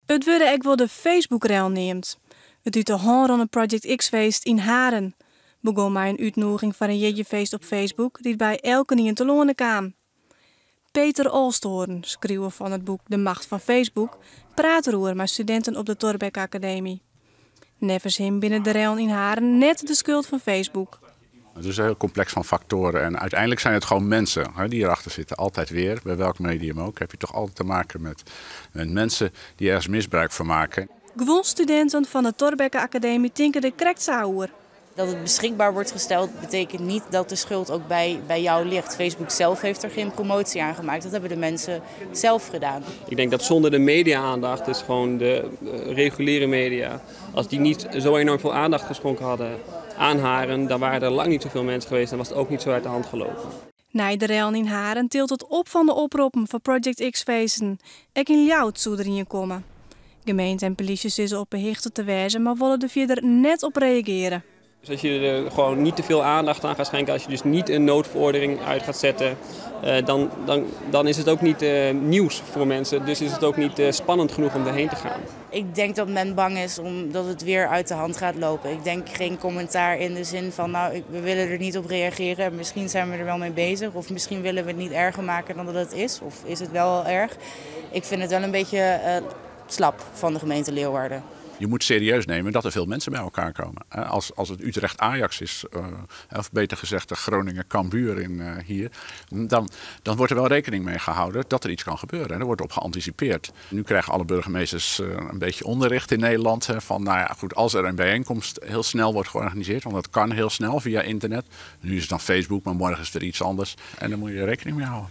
It wurde ek wol de Facebookrel neamd. It út de hân rûne Project X-feest yn Haren begûn mei in útnûging foar in jierdeifeest op Facebook dy't by elkenien telâne kaam. Peter Olsthoorn, skriuwer fan it boek De Macht van Facebook, praat deroer mei studinten op de Thorbecke Akademy. Neffens him binne de rellen yn Haren net de skuld fan Facebook. Het is een heel complex van factoren en uiteindelijk zijn het gewoon mensen, hè, die erachter zitten. Altijd weer, bij welk medium ook, heb je toch altijd te maken met mensen die ergens misbruik van maken. Guon studinten fan de Thorbecke Akademy tinke der krekt sa oer. Dat het beschikbaar wordt gesteld, betekent niet dat de schuld ook bij jou ligt. Facebook zelf heeft er geen promotie aan gemaakt. Dat hebben de mensen zelf gedaan. Ik denk dat zonder de media-aandacht, dus gewoon de reguliere media, als die niet zo enorm veel aandacht geschonken hadden aan Haren, dan waren er lang niet zoveel mensen geweest en was het ook niet zo uit de hand gelopen. Nei de rellen yn Haren tilt it op fan de oproppen foar Project X-feesten. Ek yn Ljouwert soe der ien komme. Gemeente en polysje sizze op 'e hichte te wêzen, mar wolle der fierder net op reagearje. Dus als je er gewoon niet te veel aandacht aan gaat schenken, als je dus niet een noodverordening uit gaat zetten, dan is het ook niet nieuws voor mensen. Dus is het ook niet spannend genoeg om erheen te gaan. Ik denk dat men bang is omdat het weer uit de hand gaat lopen. Ik denk geen commentaar in de zin van, nou, we willen er niet op reageren. Misschien zijn we er wel mee bezig of misschien willen we het niet erger maken dan dat het is. Of is het wel al erg? Ik vind het wel een beetje slap van de gemeente Leeuwarden. Je moet serieus nemen dat er veel mensen bij elkaar komen. Als het Utrecht-Ajax is, of beter gezegd de Groningen-Cambuur in hier, dan wordt er wel rekening mee gehouden dat er iets kan gebeuren. En er wordt op geanticipeerd. Nu krijgen alle burgemeesters een beetje onderricht in Nederland. Hè, van, nou ja, goed, als er een bijeenkomst heel snel wordt georganiseerd, want dat kan heel snel via internet. Nu is het dan Facebook, maar morgen is het weer iets anders. En daar moet je rekening mee houden.